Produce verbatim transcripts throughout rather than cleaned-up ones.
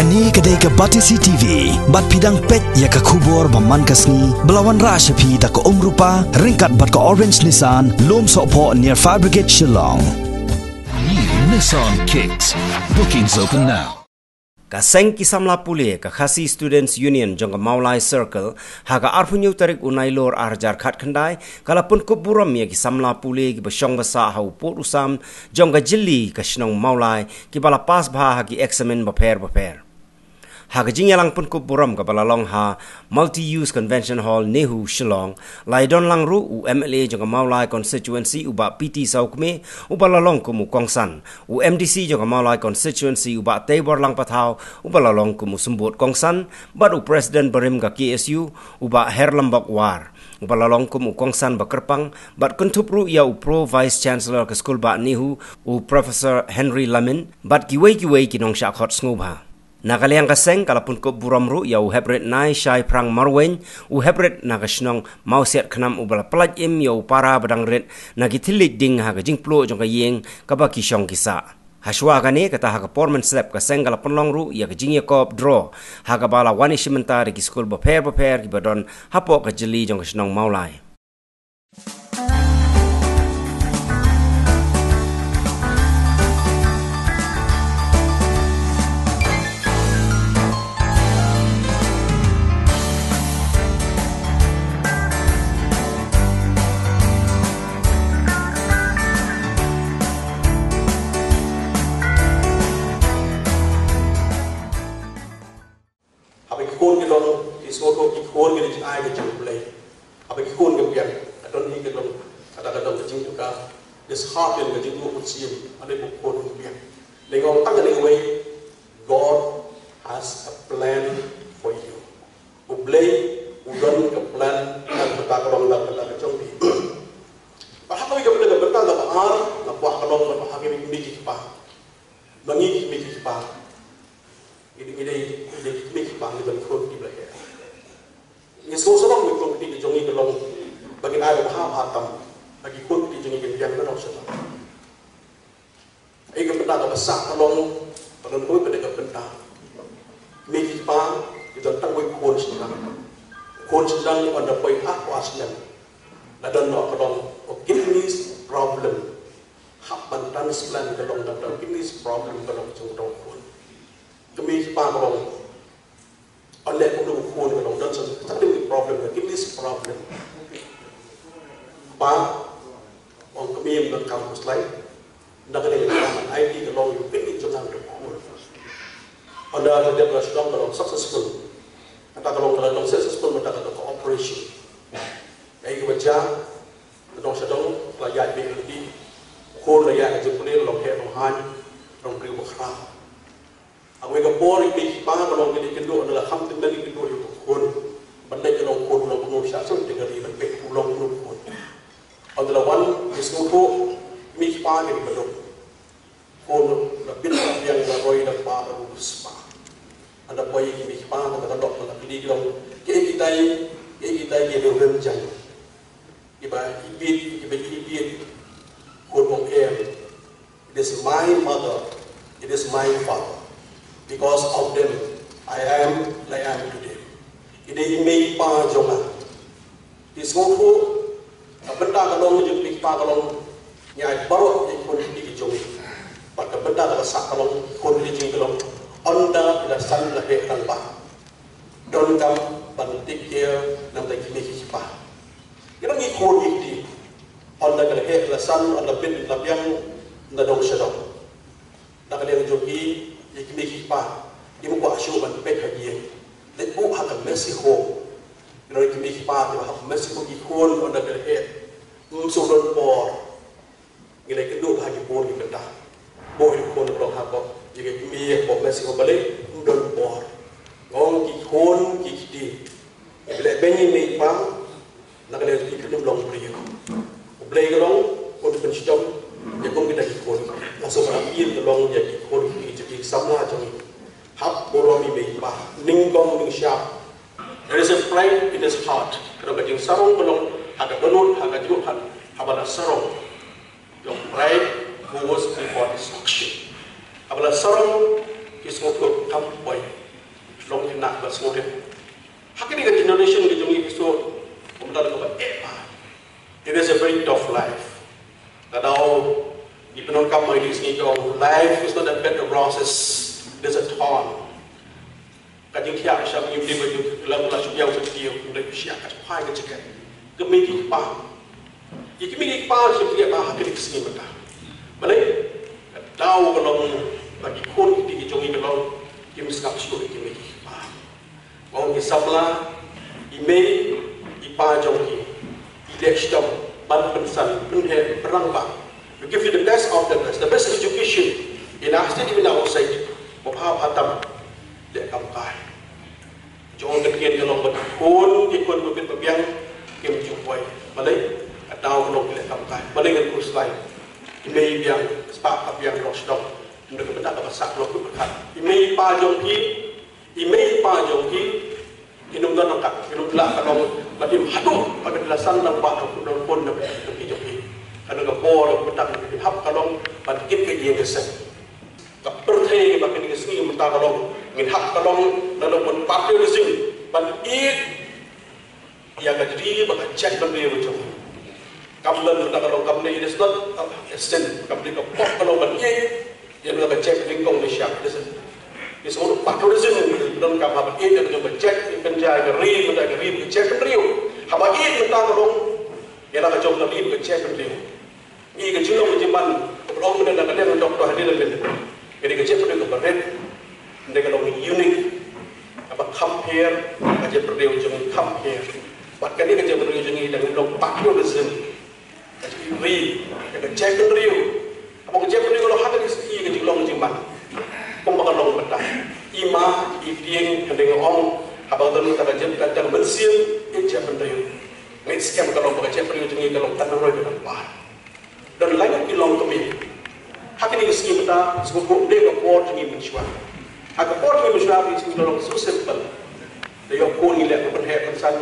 Kane ka dei ka Batesi T V, bad phi dang peit ïa ka khubor ba man ka sngi, ba la wanrah sha phi da ka Umrupa, ryngkat bad ka Orange Nissan, Lum Sohphoh near Fire Brigade Shillong. New Nissan Kicks. Bookings open now. Ka seng ki samla pule ka Khasi Students Union jong ka Mawlai Circle, ha ka arphew tarik u Nailur arhajar khatkhyndai, ka la pynkup burom ïa ki samla pule kiba shong ba sah ha u pud u sam jong ka jylliew ka shnong Mawlai, kiba la pass bha ha ki eksamin bapher bapher. Ha ka jingïalang pynkup burom kaba la long ha Multi-Use Convention Hall, NEHU, Shillong, la ïadon lang ruh u M L A jong ka Mawlai Constituency u Bah P T Sawkmie, uba la long kum u kongsan, u M D C jong ka Mawlai Constituency u Bah Teibor Langpathaw, uba la long kum u symbud kongsan, bad u President barim ka K S U, u Bah Herlambok War, uba la long kum u kongsan ba kyrpang, bad kynthup ruh ïa u Pro Vice Chancellor ka skul bah NEHU, u Professor Henry Lamin, bad kiwei kiwei ki nongshah khot sngewbha. Na ka liang ka seng ka la pynkup burom ruh ïa u Heprit Naishai Phrang Marwein, u Heprit na ka shnong Mawsiat Khnam, uba la pyllait im ïa u para ba dang rit na ki thylliej ding ha ka jingpluh jong ka ïing kaba ki shong ki sah. Hashwa kane, kata ha ka por mynstep ka seng ka la pynlong ruh ïa ka jingïakob draw, ha kaba la wan ïashim bynta da ki skul bapher bapher kiba don hapoh ka jylliew jong ka shnong Mawlai. Haba ki khun ki long, ki sngewthuh ki khun ki dei jingai ka jong U Blei. Haba ki khun ki biang, ka don hi ka long, kata ka don ka jingduh ka, dishearten ka jingduh mynsiem, hynrei ba ki khun ki biang. Lei nga ong tang kane kawei, God has a plan for you. U Blei u don ka plan, ka bynta ka long, ka bynta ka jong phi. Bad ha kawei ka bynta, ka bynta kaba ar, nga kwah ka long, kaba ha kine ki kmie ki kpa. Ma ngi ki kmie ki kpa. Ngi dei, ngi dei, ngi dei ki kmie ki kpa, ngi don khun ki ba heh. Ngi sngewsarong ïa ki khun ki jong ngi ka long ba ngin ai ba bha bha tam ha ki khun ki jong ngi, kin ïeng na nongshun. Ei ka bynta kaba sah ka long, ba don kawei pat ka bynta. Kmie ki kpa ki don tang wei khun shynrang. Khun shynrang ynda poi arphew ar snem, la don noh ka long u kidneys problem. Hap ban transplant ka long, da don kidneys problem ka long jong u khun. Kmie ki kpa ka long, ynda kumno u khun ka long, don sa, sa kidney problem, ka kidneys problem. Kpa, ong kmie ym donkam khuslai. Ynda ka dei ka kpa, ai ti ka long ïa u kidney jong u khun. Ynda ka dei ka long successful. Kata ka long, ka long successful, mynta ka long ka operation. Ei ka wajah, ka dong sha dong, la ïaid beit lynti. Khun la ïaid ka jingpule, long heh long haiñ, long briew ba khraw. Ha kawei ka por, ki kmie ki kpa ka long kine ki kynduh, ynda la kham tymmen ki kynduh ïa u khun. Ban leit ka long khun, long khun shah sha ïing ka ri ban peit u long khun khun. Ynda la wan ki sngewthuh, kmie ki kpa ki dei ba duk. Khun la bit la biang, la roi da kpa, la roi da spah. Ynda poi ki kmie ki kpa, ynda ka dok, ynda kylli ki long, kiei kitai, kiei kitai ki dei rem jang. Kiba ibit, kiba ibit, khun ong em. It is my mother, it is my father. Because of them, I am, I am today. Ki dei i mei i pa jong nga. Ki sngewthuh, ka bynta ka long jong ki pa ka long, ngi ai baroh ïa ki khun ki jong ngi. Bad ka bynta ka sah ka long, khun ki jong ngi ka long, ynda ki la san la heh tang ba. Donkam ban take care na bynta ki mei ki pa. Ki dang ki khun ki kti. Ynda ka la heh la san, ynda bit la biang, ynda dong sha dong. Da ka liang jong ki, ïa ki mei ki pa, kim kwah shuh ban peit ha ki ïing. Leit buh ha ka mercy home. Ki dang ki mei ki pa, ki buh ha ka mercy home ki khun, ynda ka la heh. Ym shu don por. Ngi la kynduh ha ki bun ki bynta. Buh ïa ki khun ba long hapoh, ïa ki kmie hapoh mercy home balei, ym don por. Nga ong ki khun ki kti. Ki leh beiñ ïa i mei i pa, na ka liang ki khlem long briew. U Blei ka long un pynshitom ïa kum kita ki khun. Nga sngewbha ïa ka long ïa ki khun ki, ki samla jong ngi. Hap burom ïa i mei i pa. Nyngkong nyngshap. There is a pride in his heart. Ka long ka jingsarong ka long ha ka dohnud, ha ka jingmut, haba la sarong. Long pride goes before destruction. Haba la sarong ki sngewthuh kam poi. Ba sngewdep ha kane ka generation ka jong ngi, ki sngewdep kumta da kaba eh ba. It is a very tough life. Ka daw ngi pyndonkam ha kine ki sngi, ka ong, life is not a bed of roses, it is a thorn. Ka jingthiah shah ngi, ngi ba ju la la shu ïaw sha ki, ngi shu ïaw ka phai ka jingkit. Ki mei ki kpa, ki mei ki kpa shu ïa ba ha kine ki sngi mynta. Balei? Ka daw ka long ba ki khun ki kti ki jong ngi ka long kim sngap shuh ïa ki mei ki kpa. Ong ki samla, i mei i pa jong ki, i leh shitom ban pynsan, pynheh, pynrangbah, to give you the best of the best, the best education in our state, in our side. Ba bha bha tam, leh kam kai. Jong ka ktien ka long ba ki khun, ki khun ba bit ba biang kim ju poi. Balei? Ka daw ka long ki leh kam kai. Balei? Ngan khuslai. I mei i biang, spah ka biang, long shitom. Ynda ka bynta ka ba sah long kut ba khat. I mei i pa jong ki, i mei i pa jong ki, ki nym don ryngkat, ki nym lah ka long ba im haduh ba ka la san lang ba ka khun, khun na ki jong ki. Ka dei ka bor ka bynta ka hap ka long ban kit ka ïing ka sem. Ka pyrthei ba kine ki sngi mynta ka long, ngin hap ka long na long ban patriotism, ban ïeit ïa ka ri bad ka jaitbynriew jong ngi. Kam don mynta ka long, kam dei, it is not a sin, kam dei ka pop ka long ban ïeit ïa ka jaitbynriew jong ngi sha. It is a, it is all patriotism, don kam haba ïeit ïa ka jong ka jait, ïa ka jait ka ri, mynta ka ri ka jaitbynriew. Haba ïeit mynta ka long ïa la ka jong ka ri ka jaitbynriew. Ngi ka jinglong ka jingman, ka long mynta na ka liang Doctor Halil Amin. Ka dei ka jaitbynriew kaba rit, ka dei ka long unique, kaba kham pher, ka jaitbynriew jong ngi kham pher. Bad ka dei ka jaitbynriew jong ngi dang long patriotism. Ka jingri, ka jaitbynriew. Haba ka jaitbynriew ka long ha ka dei ka jinglong ka jingman. Kumba ka long mynta. I ma, i tieng, ka dei nga ong, haba ka don ka jait, ka dang mynsiem, i jaitbynriew. Ngi skhem ka long ba ka jaitbynriew jong ngi ka long tang roi ka dang bar. Don lai ki longkmie ha kine ki sngi mynta, sngewbha dei ka por jong ngi mynshuwa. Ha ka por jong ngi mynshuwa, ki sngi ka long so simple. Da ïoh khun ngi leh ka pynheh pynsan.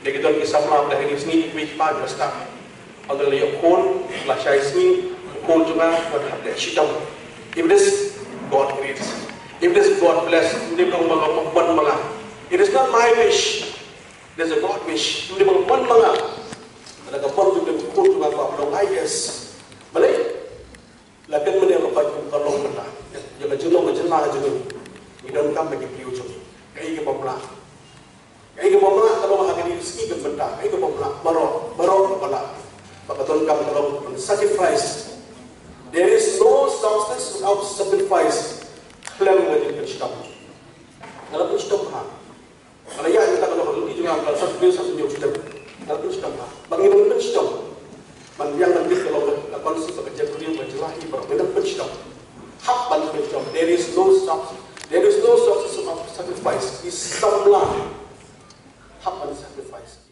Da ki don ki samla da kine ki sngi, ki mei ki pa ki la stad. Ynda la ïoh khun, la shai sngi, khun jong nga wat hap leh shitom. If this God grants, if this God bless, ym dei ba nga mon ma nga. It is not my wish. There's a God wish. Ym dei ba mon ma nga. Lada ka mon jong ka khun jong nga ba long I A S. Balei? La kynmaw ïa ka pyrthei kum ka long mynta. Ïa ka jinglong ka jylla jong ngi. Ngi donkam ïa ki briew jong ngi. Kaei kaba bha. Kaei kaba bha ka long ha kine ki sngi ka mynta. Kaei kaba bha. Baroh, baroh kaba bha. Ba ka donkam ka long sacrifice. There is no success without sacrifice. Khlem ka jingpynshitom. Nga la pynshitom ha Nga la ïaid mynta ka long ha lynti jong nga, nga la sah briew sah sñiuh shitom. Nga la pynshitom ha. Ba ngin nang pynshitom. Ban biang ban bit ka long ka concept ba ka jaitbynriew ka jylla hi baroh ngin nang pynshitom. Hap ban pynshitom. There is no sub-, there is no success of sacrifice. Ki samla hap ban sacrifice.